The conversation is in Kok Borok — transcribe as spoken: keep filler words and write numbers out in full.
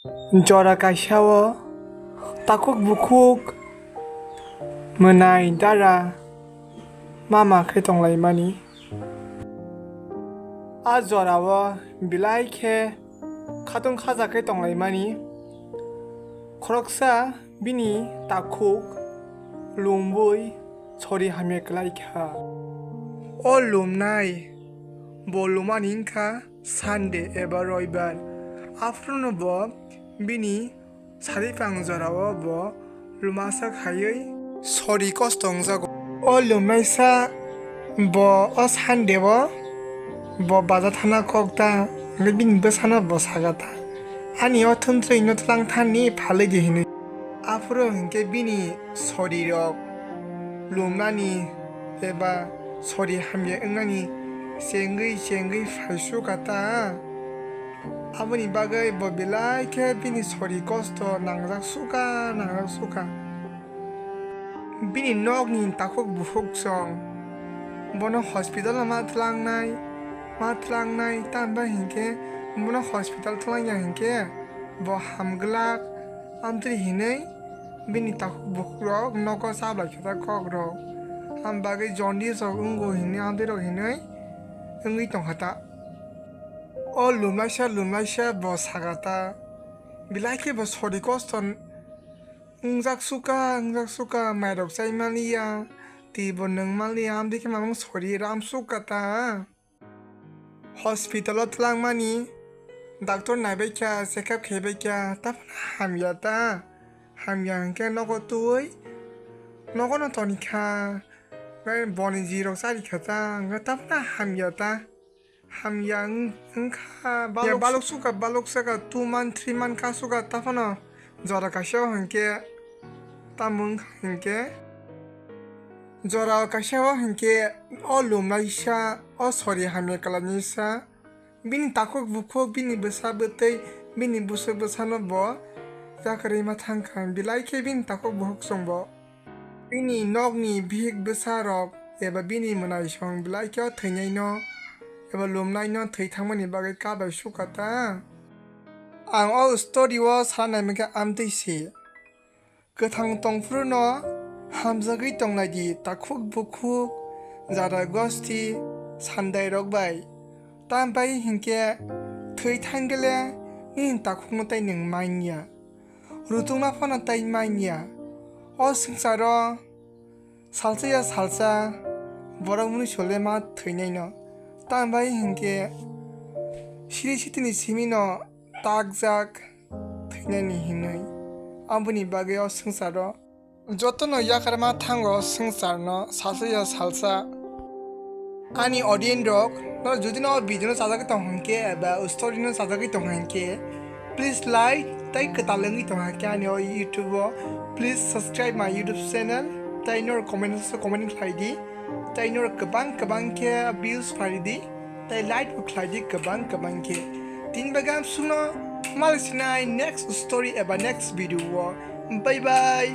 Jora kaisa o takhuk bukhuk mwnai dara mama khe tonglaimani. A jora o belai khe khatung khaja khe tonglaimani. Khoroksa bini takhuk lumbui sori hamya kwlai kha. O lumnai bo lumani wngkha Sunday eba Roibar. Aphuru no bo bini sari pang jora o bo lumasa khaiwi sori kosto wngjago. O lumnaisa bo o Sunday o bo baja thana kok ta, hwnkhe bini bwsano bo saga ta, "Ani o thumtrwi no twlang thani phalwi di," hinwi. Aphuru hinkhe bini sorirok lumnani eba sori hamya wngnani chengwi chengwi phai suka ta. Aboni bagwi bo belai khe bini sori kosto nangjak suka, nangjak suka. Bini nokni takhuk bukhuk song bono hospital o ma twlangnai, ma twlangnai, tambai hinkhe bono hospital twlangya hinkhe bo hamglak, amtwri hinwi bini takhuk bukhukrok nogo chablai khe ta kokrok. Am bagwi jaundice rok wngo hinwi amtwirok hinwi wngwi tongkha ta. O lumlaisa lumlaisa bo saka ta, belai khe bo sori kosto wngjak suka, wngjak suka, mairok chai manliya, twi bo nwng manliya, amtwi khe mamung sori ram suka ta. Hospital o twlangmani, doctor naibaikha, check up khaibaikha, taphano hamya ta. Hamya hinkhe nogo twiwi, nogono tonikha, boni jirok charikha ta, hinkhe taphano hamya ta. Hamya wng-, wngkha balok, balok suka, balok saka, two month, three month kha suka, taphano jora kaisa o hinkhe, tamo wngkha hinkhe, jora kaisa o hinkhe o lumlaisa, o sori hamya kwlainisa, bini takhuk bukhuk, bini bwsa bwtwi, bini bwswk bwsano bo yakarwi ma thangkha, belai khe bini takhuk bukhuk chwngbo. Bini nokni bihik bwsarok eba bini mwnaisong belai khe o thwinaino eba lumnaino thwi thangmani bagwi kabai suka ta. Ang o story o sana naimwkhe amtwi se. Kwthang tongphuru no hamjagwi tonglai di takhuk bukhuk, jara gosti, sandairok bai. Tambai hinkhe thwi thangkhe le nini takhukno tei nwng manya. Rutungma phano tei manya. O swngcharo salsa ya salsa borok mwnwi sole ma thwinaino. Tambai hinkhe siri sitini simino takjak thwinaini hinwi. Aboni bagwi o swngcharo jotono yakarma thango swngcharno salsa ya salsa. Ani audience rok, no, jodi no video no chajagwi tong hwnkhe eba story no chajagwi tong hwnkhe, please like tei kwtal wngwi tong hwnkhe ani o YouTube o, please subscribe my YouTube channel, tei norok comment section o comment khlai di, tei norok kwbang kwbang khe views khlai di, tei like bo khlai di kwbang kwbang khe. Tini bagwi ang sungno malsinai next story eba next video o. Bye bye.